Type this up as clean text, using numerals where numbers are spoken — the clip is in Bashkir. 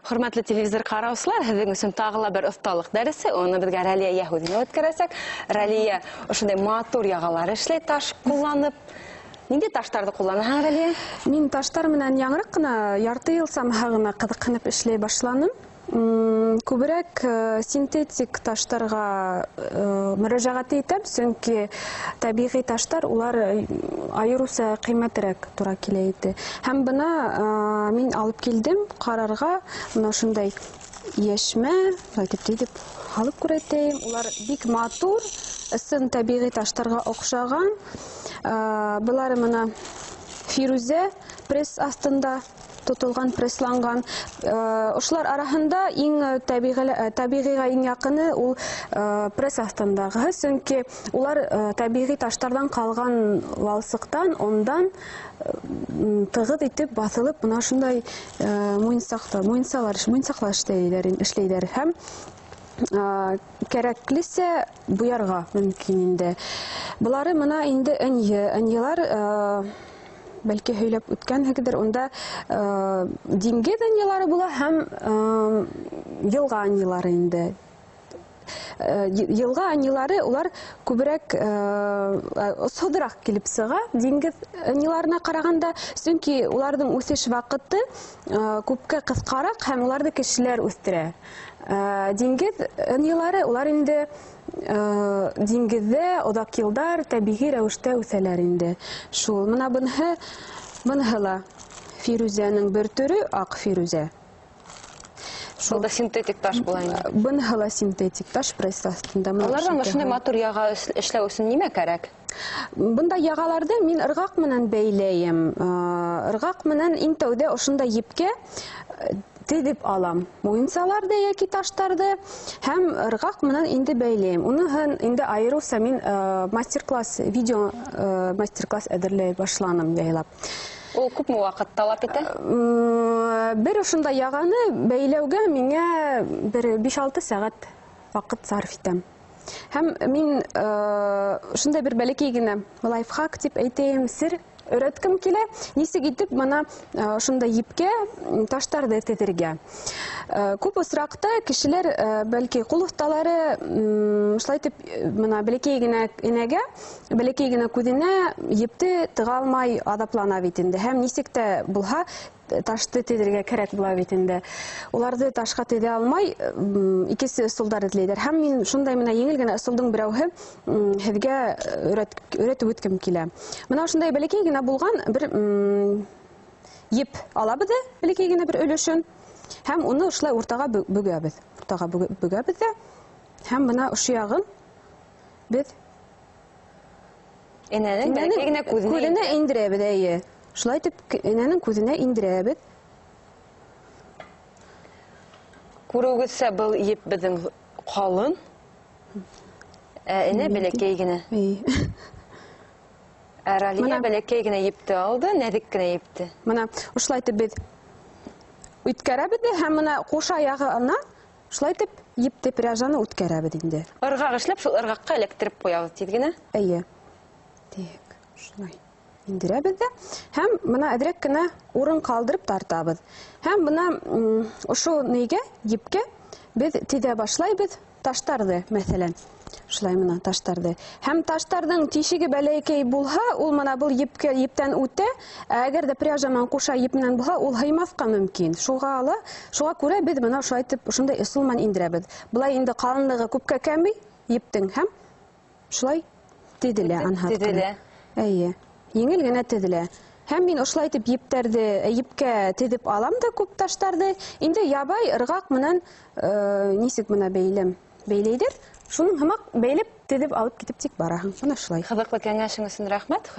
Хөрмәтле телевизор ҡараусылар, һеҙҙең өсөн тағы ла бер оҫталыҡ дәресе. Уны беҙгә Рәлиә Йәһүҙина үткәрәсәк. Рәлиә ошондай матур яғалар эшләй таш ҡулланып. Ниндәй таштарҙы ҡулланаһың, Рәлиә? Мин таштар менән яңыраҡ ҡына, ярты йыл самаһы ғына ҡыҙыҡһынып эшләй башланым. Күберәк синтетик таштарға мөрәжәғәт итәм, сөнки тәбиғи таштар улар айырыуса ҡиммәтерәк тура килә ине. Һәм бына мин алып килдем ҡарарға, бына ошондай йәшмә, былай итеп тейҙеп һалып күрһәтәйем. Улар бик матур, ысын тәбиғи таштарға оҡшаған. Былары бына фирүзә пресс аҫтында тотолған, прессланған. Ошолар араһында иң тәбиғиға иң яҡыны ул пресс аҫтындағыһы, сөнки улар тәбиғи таштарҙан ҡалған валсыҡтан, ондан тығыҙ итеп баҫылып, бына ошондай муйынсаҡлар эшләйҙәр. Һәм кәрәклесә буярға мөмкин инде. Былары бына инде ынйы, ынйылар, бәлки һөйләп үткәнһегеҙҙер, унда диңгеҙ ынйылары була һәм йылға ынйылары инде. Йылға ынйылары улар күберәк осһоҙораҡ килеп сыға диңгеҙ ынйыларына ҡарағанда, сөнки уларҙың үҫеш ваҡыты күпкә ҡыҫҡараҡ һәм уларҙы кешеләр үҫтерә. Диңгеҙ ынйылары улар инде диңгеҙҙә оҙаҡ йылдар тәбиғи рәүештә үҫәләр инде. Шул бына быныһы ла фирүзәнең бер төрө, аҡ фирүзә. Шул да синтетик таш була инде. Быныһы ла синтетик таш пресс аҫтында. Мына Уларҙан ошо ошондай яға. матур яға эшләү өсөн нимә кәрәк? Бында яғаларҙы мин ырғаҡ менән бәйләйем. Ырғаҡ менән иң тәүҙә ошондай епкә теҙеп алам муйынсаларҙы йәки таштарҙы һәм ырғаҡ менән инде бәйләйем. Уныһын инде айырыуса мин мастер-класс, видео, мастер-класс әҙерләй башланым яйлап. Ул күпме ваҡыт талап итә? Бер ошондай яғаны бәйләүгә миңә бер биш-алты сәғәт ваҡыт сарыф итәм. Һәм мин ошондай бер бәләкәй генә лайфхак тип әйтәйем, сер өйрәткем килә. Нисек итеп бына ошондай епкә таштарҙы теҙергә. Күп осраҡта кешеләр, бәлки ҡул оҫталары, шулай итеп, бына бәләкәй генә энәгә, бәләкәй генә күҙенә епте тыға алмай аҙаплана бит инде. Һәм нисек тә булһа ташты теҙергә кәрәк була бит инде. Уларҙы ташҡа теҙә алмай, икенсе ысулдар эҙләйҙәр. Һәм мин шундай менә еңел генә ысулдың берәүһе, һеҙгә өйрәтеп үткем килә. Бына ошондай бәләкәй генә булған бер, еп алабыҙ ҙа, бәләкәй генә бер өлөшөн, һәм уны ошолай уртаға бөгәбеҙ. Уртаға бөгәбеҙ ҙә, һәм бына ошо яғын беҙ Энәнең энәнең бәләкәй генә күҙенә күҙенә индерәбеҙ, эйе. Шулай итеп энәнең күҙенә индерәбеҙ. Күреүегеҙсә, был еп беҙҙең ҡалын, ә энә бәләкәй генә. Эйе. Ә Ралия бәләкәй генә епте алды, нәҙек кенә епте. Бына ошолай итеп беҙ үткәрәбеҙ ҙә, һәм бына ҡуша яғына шулай итеп епте пряжаны үткәрәбеҙ инде. Ырғаҡ эшләп, шул ырғаҡҡа эләктереп ҡуябыҙ тиҙ генә. Эйе. Тик, шулай индерәбеҙ ҙә, һәм бына әҙерәк кенә урын ҡалдырып тартабыҙ. Һәм бына, ошо нейгә, епкә беҙ теҙә башлайбыҙ таштарҙы, мәҫәлән. Шулай бына таштарҙы. Һәм таштарҙың тишеге бәләкәй булһа, ул бына был епкә, ептән үтә. Ә әгәр ҙә пряжа менән ҡуша еп менән булһа, ул һыймаҫҡа мөмкин. Шуға күрә беҙ бына шулай итеп ошондай ысул менән индерәбеҙ. Былай инде ҡалынлығы күпкә кәмей ептең, һәм шулай теҙелә анһат ҡына. Теҙелә. Эйе. Еңел генә теҙелә. Һәм мин ошолай итеп ептәрҙе епкә теҙеп алам да күп таштарҙы. Инде ябай ырғаҡ менән, нисек бына бәйләм бәйләйҙәр. Шуның һымаҡ бәйләп теҙеп алып китеп тик бараһың. Бына шулай. Ҡыҙыҡлы кәңәшең өсөн рәхмәт.